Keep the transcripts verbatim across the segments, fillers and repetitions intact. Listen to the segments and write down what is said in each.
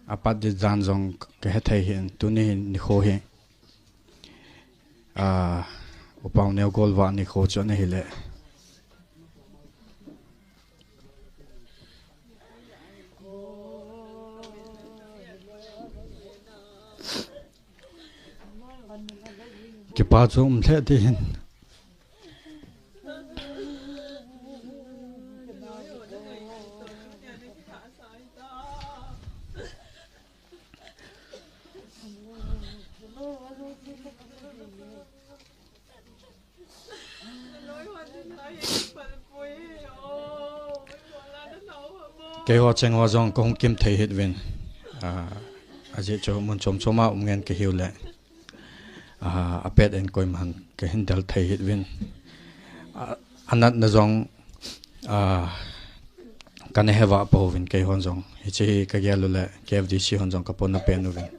Apat di jan jong kahe thei hin, tuni hin nikho hi. Ah, U Paoneo golvah nikho chu ana hile. Kipa chu um lheh ti hin. Keiho cheng ho jong kahung kim thei hih uvin. Ah, ajeh chu mun chom chom a um ngen kahiu le. Ah, apet in koima hang kahin del thei hih uvin. Ah, anatna jong, ah, kana heva pouvin keihon jong. Hiche hi kagel u le K F D C hon jong kapona pen uvin.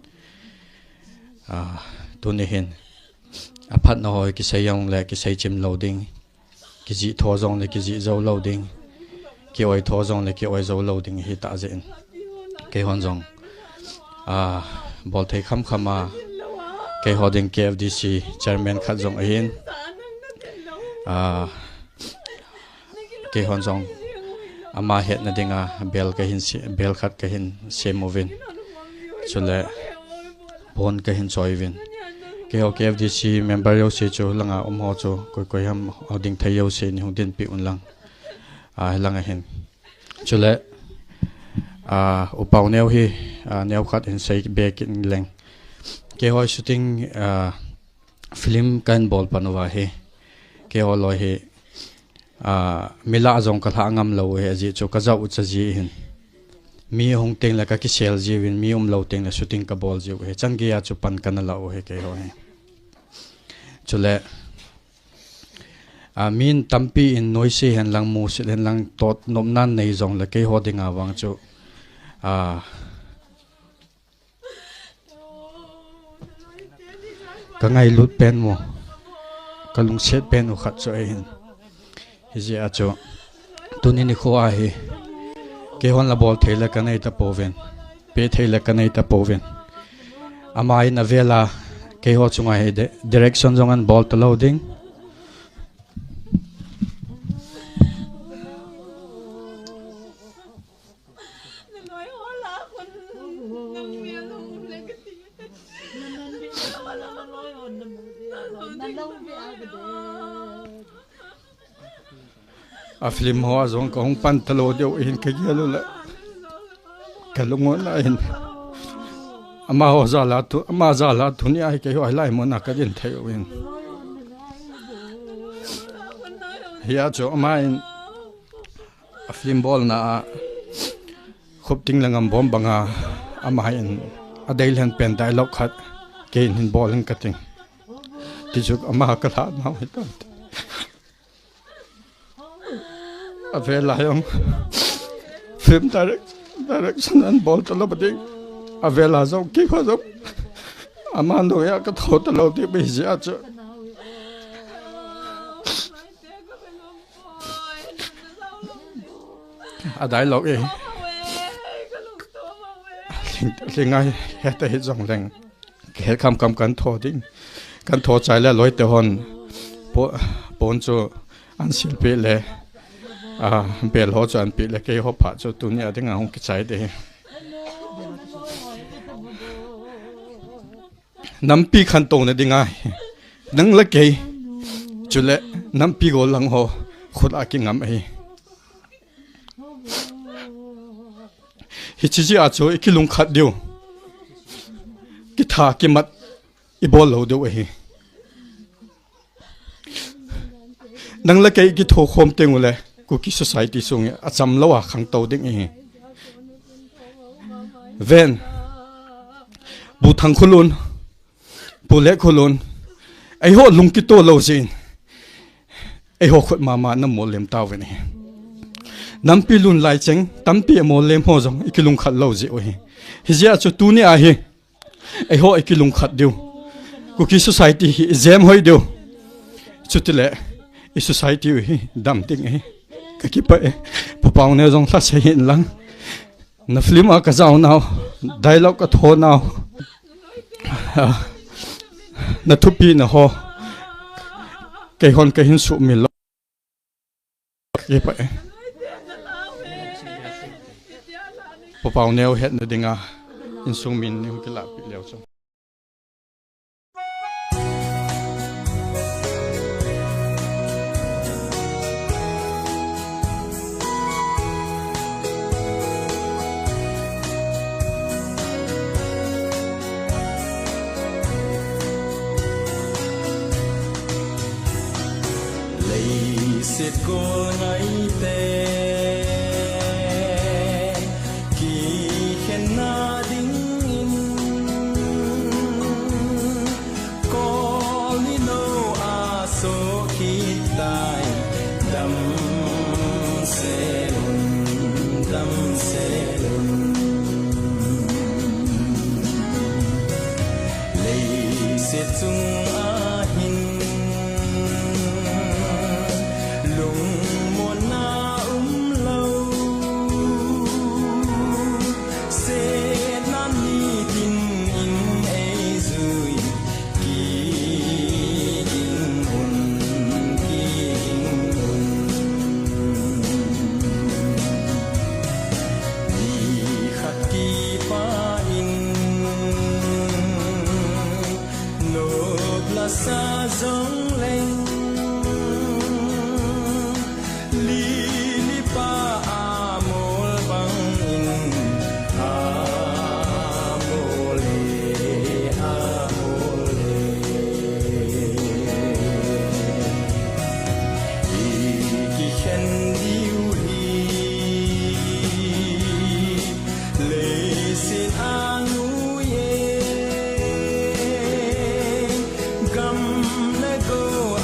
Ah, tuni hin. Aphatna ho kisei jong le kisei chim lou ding. Kijih tho jong le kijih jou lou ding. Ki-oi tho jong le ki-oi jou lou ding hita jeh in. Keihon jong. Ah, bol thei kham kham a. Keiho ding K F D C chairman khat jong ahin. Ah, keihon jong. Ama hetna dinga bel kahin se-, bel khat kahin sem uvin. Chule pon kahin choi uvin. Keiho K F D C member jouse chu langa um ho chu koi koi ham ho ding thei jouse nei hung dinpi un lang. Ah, langa hin. Chule, ah, U Paoneo hi, ah, neokhat hin sei be kit leng. Keiho shooting, ah, film kahin bol pan uva hi. Keiho loi hi, ah, mi lah jong kalha ngam lou u hi, ajeh chu kajah u cha ji hin. Mi hung teng le kakisel jiuvin, mi um lou teng le shooting kabol jiu hi. Chan gei a chu pan kana la u hi keiho hi. Chule, ah, min tampi in noise hen lang, musit hen lang, tot nopna nei jong le keiho dinga vang chu, ah, kangailut pen mo, kalungset pen u khat chu ahin. Hijeh a chu, tuni nikho a hi, keihon la bol thei le kanei tapouvin, pe thei le kanei tapouvin. Ama in avel a, keiho chunga hi di-, direction jong ahin bol talou ding. A film ho a jong kahung pan talou diu hin kagel u le. Kalung u na hin. Amaho jal a tu, ama jal a tuni a hi keiho hilai mun a kadin thei u hin. Hia chu ama in a film bolna a khupting le ngambom banga ama in adei lhen pen dialogue khat keiin hin bol in kating. Ti chu ama kalha nau hitan. Avel a jong film direct, direction ahin bol talou ding. Avel a jong keiho jong ama noiya katho talou ding pi jeh a chu. A dialogue e. Hling, hling a heta hijong leng. Kihe kham kham kan tho ding. Kan tho chai le loi te hon. Po, pon chu an sil peh le. A, bel ho chu an peh le keiho phat chu tuni a dinga hung kichai ding. Nampi khantouna dinga hi. Nang le kei. Chule nampi gol lang ho. Khut a kingam ahi. Hiche jeh a chu i kilungkhat diu. Kitha kimat i bol lou diu ahi. Nang le kei kitho khom teng u le Kuki society sung hi acham lou a khangtou ding ahi. Ven. Bu Thangkhulun. Pu Letkholun, eiho lung kito lou jeh in, eiho khut mama na mollem tauvin ahi. Nampi lun lai cheng, tampi amollem ho jong, i kilungkhat lou jeh u ahi. Hijeh a chu tuni a hi, eiho i kilungkhat diu. Kuki society hi i jem hoi diu. Chutile, i society u hi dam ding ahi. Ka kipah e. Papa Neo jong lhasei in lang. Na film a ka jao nau, dialogue ka tho nau, ah, na thupina ho, keihon ka hin sumil lou. Ka kipah e. Papa Neo hetna dinga insung min ni hung kilahpeh leu chun. Leiset kol ngaite kikhenna dingin, kol ni lou a soh kit tai, damsel un, damsel un. Leiset chunga hin lungmonna umlou, setna nitin in eijui, kiging un, kiging un. Nikhat kipah in, nop lasa jongleng, lili pa amol bangin, amol e, amol e. I kikhen diu hi leiset a ngui e, gam le go a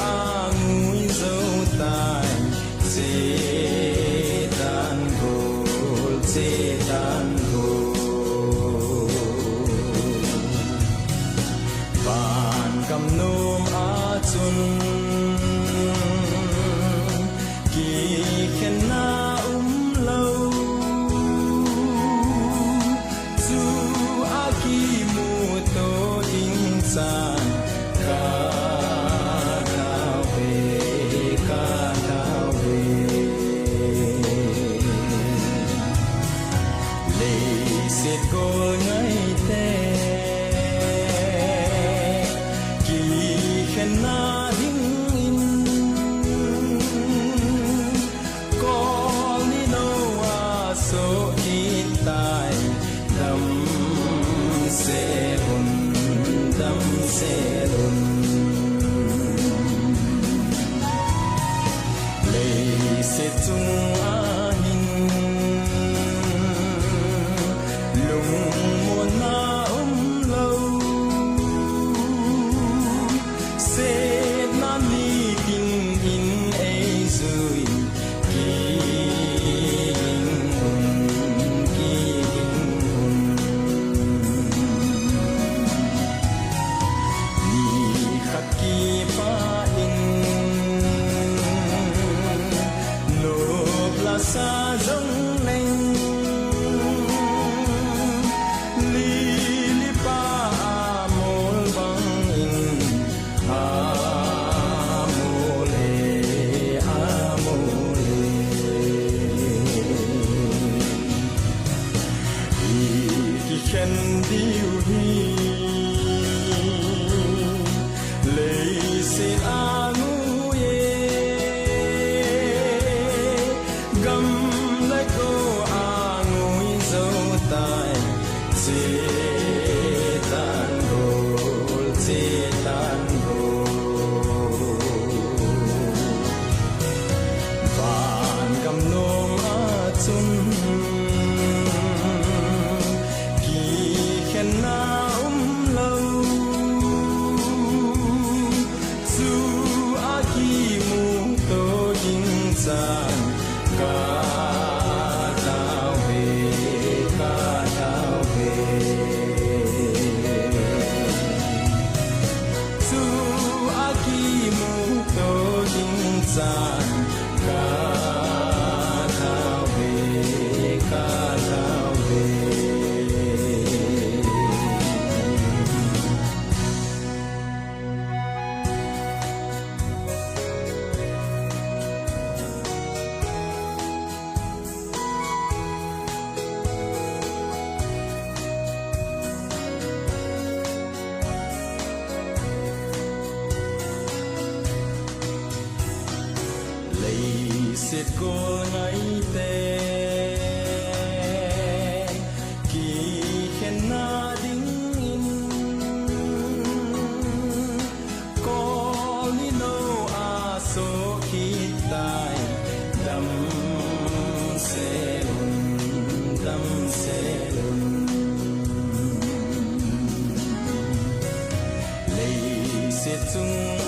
ngui jou tai, che tan gol, che tan gol. Van gam nom a chun kikhenna umlou, chu a kimuto ding chan ka tao ve, ka tao ve. Leiset kol ngaite kikhenna dingin, kol ni lou a soh kit tai, damsel un, damsel un. Leiset chunga hin lungmonna umlou, setna nitin in eijui, kiging un, kiging un. Nikhat kipah in, nop lasa jongleng, Ngaite kikhenna dingin Kol ni no a sokhitai. Damsel un, damsel un. Leiset chung